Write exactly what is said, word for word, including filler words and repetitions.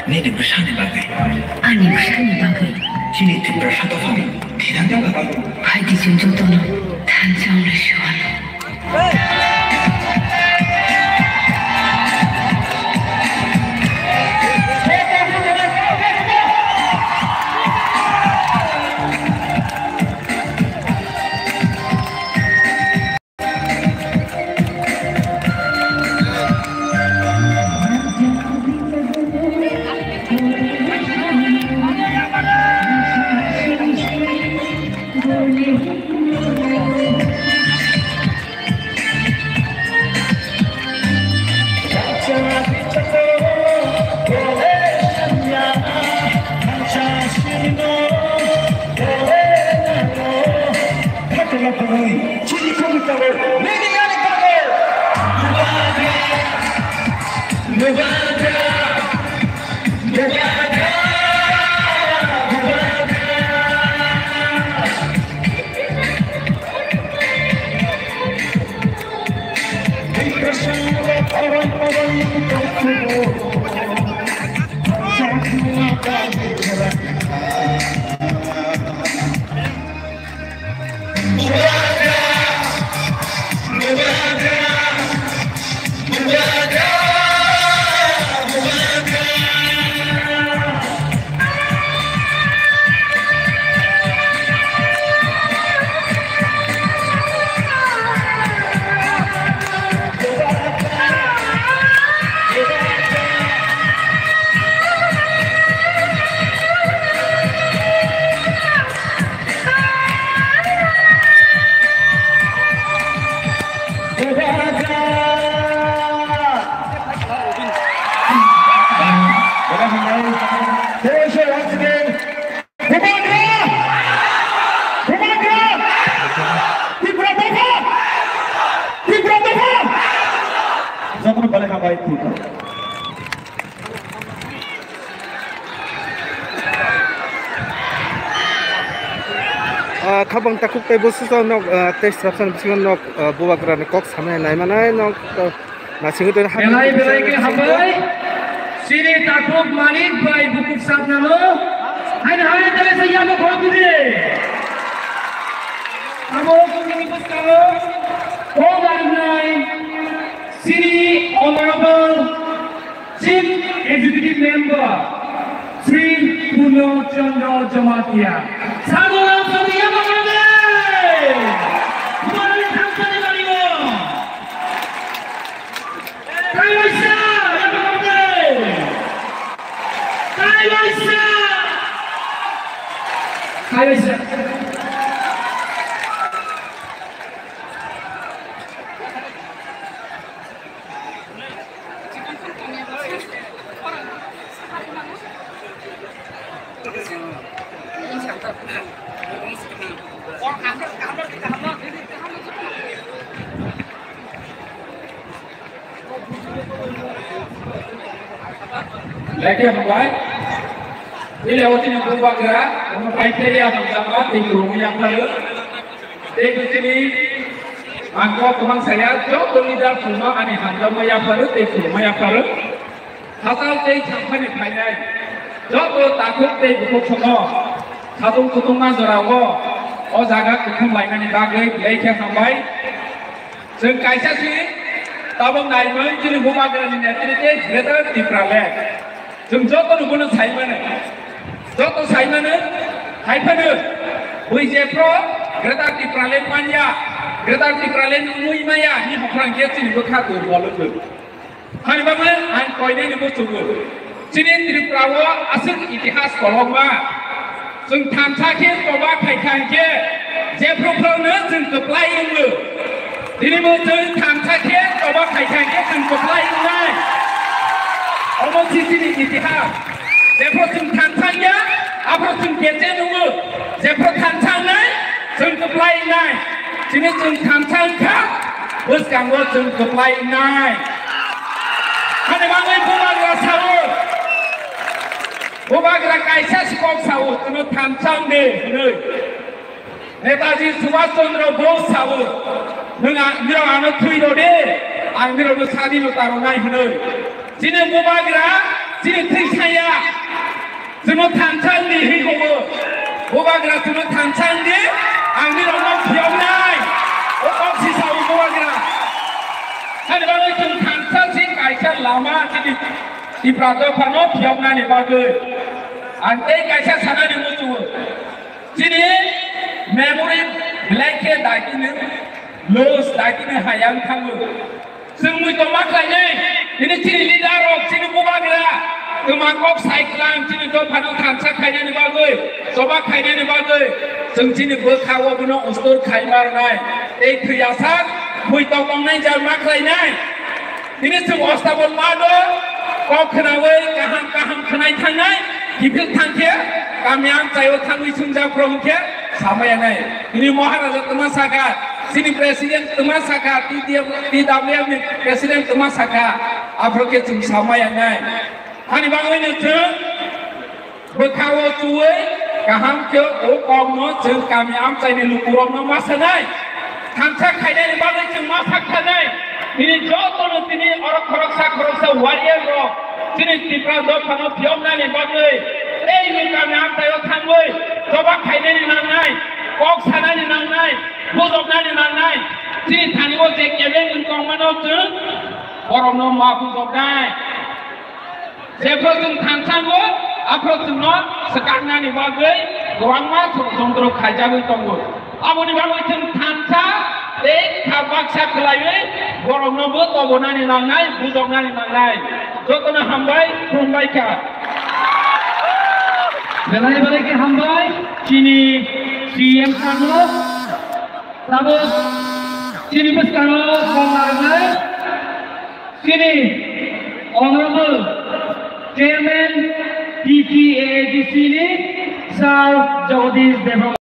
Nini bwsani bagwi. Ani bwsani bagwi. Chini Tiprasa dophani thinangni bagwi. Hai di chwng jotono thansa wngwi suwano. Khabang takhuk tei bwswk nok, ah, tei srapsani bisingo nok, ah, bubagrani kok samani naimanai nok, ah, naisingwi tongwi Belai belai khe hambai. Sini takhuk Manik bai bukhuk saknalo. Haino hai tele se yamo khorokdi. Abo kongni bwskango kok larinai sini Honorable Chief Executive Member Shri Purno Chandra Jamatia. Sadhu Ram Sadhu Yama Bhante! Bhante Thamsani Balibo! Kailaisa Yama Bhante! Kailaisa! Kailaisa! Lekhe hambai. Ile otini bubagra, omo paithai ya hamjama, tei kurungwi yapharu. Tei bwsini ang kok kwbang saya, joto leader phunukno ani hamjakma yapharu tei khulumma yapharu. Hachal tei thangphani phainai joto takhuk tei bukhuk sono satung kutungma jorao o jaga kuthum lainani bagwi belai khe hambai. Chwng kaisa si tabuk naimung chini bubagrani netrite Greater Tipraland. Chwng joto no bono sai mano. Joto sai mano, hai phano bui jephru Greater Tipraland manya, Greater Tipraland wngwi maya, ni bukhang khe chini bwkha durbol wngwi. Hani bagwi ang koinai ni muchungo. Chini Tripura o aswk itihas kolokma. Chwng thansa khe choba khaikha hinkhe jephru phano chwng kwplai wngo. Tini bo chwng thansa khe choba khaikha hinkhe chwng kwplai wngnai. Omo si chini itihas. Jephru chwng thansa wngya, aphru chwng kecheng wngo. Jephru thansa wngnai, chwng kwplai wngnai. Chini chwng thansa wngkha, bwskango chwng kwplai wngnai. Hani bagwi bubagra sao. Bubagra kaisa si kok sao, chwngno thansa wng di hwnwi. Netaji Subhash Chandra Bose sao, "Nwng a-, nirok ano thwi rw di, ang nirokno sadinota rwnai," hwnwi. Chini bubagra, chini thwi saya. Chwngno thansa wng di hwnwi kok o. Bubagra chwngno thansa wng di, ang nirokno phiyoknai. O kok si sao bubagra. Hani bagwi chwng thansa si kaisa lama chini Tipra dophano phiyoknani bagwi. Ang tei kaisa sanani muchungo. Chini memory belai khe daitini loss, daitini hayang thango. Chwng mui tongma khlainai, tini chini leader rok, chini bubagra, twma kok sai klang, chini dophano thansa khainani bagwi, choba khainani bagwi, chwng chini bwkha o bono ustur khai marnai, tei thwiyasak, mui tong tongnai jar ma khlainai. Tini chwng ostabon mano kok khnaui kaham kaham khnai thangnai, kiphil thangkhe kami amchaio thangwi swngjak phro hwnkhe samaya nai. Tini Maharaja twma sakha, chini president twma sakha, T D F, T W F ni president twma sakha, aphro khe chwng samaya nai. Hani bagwino chwng bwkha o chuwi kaham khe o kokno chwng kami amchaini lukurokno ma sanai. Thansa khainani bagwi chwng ma sak khanai. Tini jotono tini oro khoroksa khoroksa warrior rok chini Tipra dophano phiyoknani bagwi tei ni kami amchaio thangwi choba khainani nangnai, kok sanani nangnai, bujoknani nangnai. Chini thani o je kebeng wng tongmano chwng borokno ma bujoknai. Jephru chwng thansango, aphru chwngno swkaknani bagwi kwbangma chorontro khaijagwi tongo. Aboni bagwi chwng thansa tei kha baksa khlaiwi borokno bo tobonani nangnai, bujoknani nangnai. Jotono hambai, khulumbai kha. Belai belai khe hambai, chini C M sir no. Tabuk chini bwskango kok narwknai. Chini Honorable Chairman T T A A D C ni Sir Jagadish Debbarma.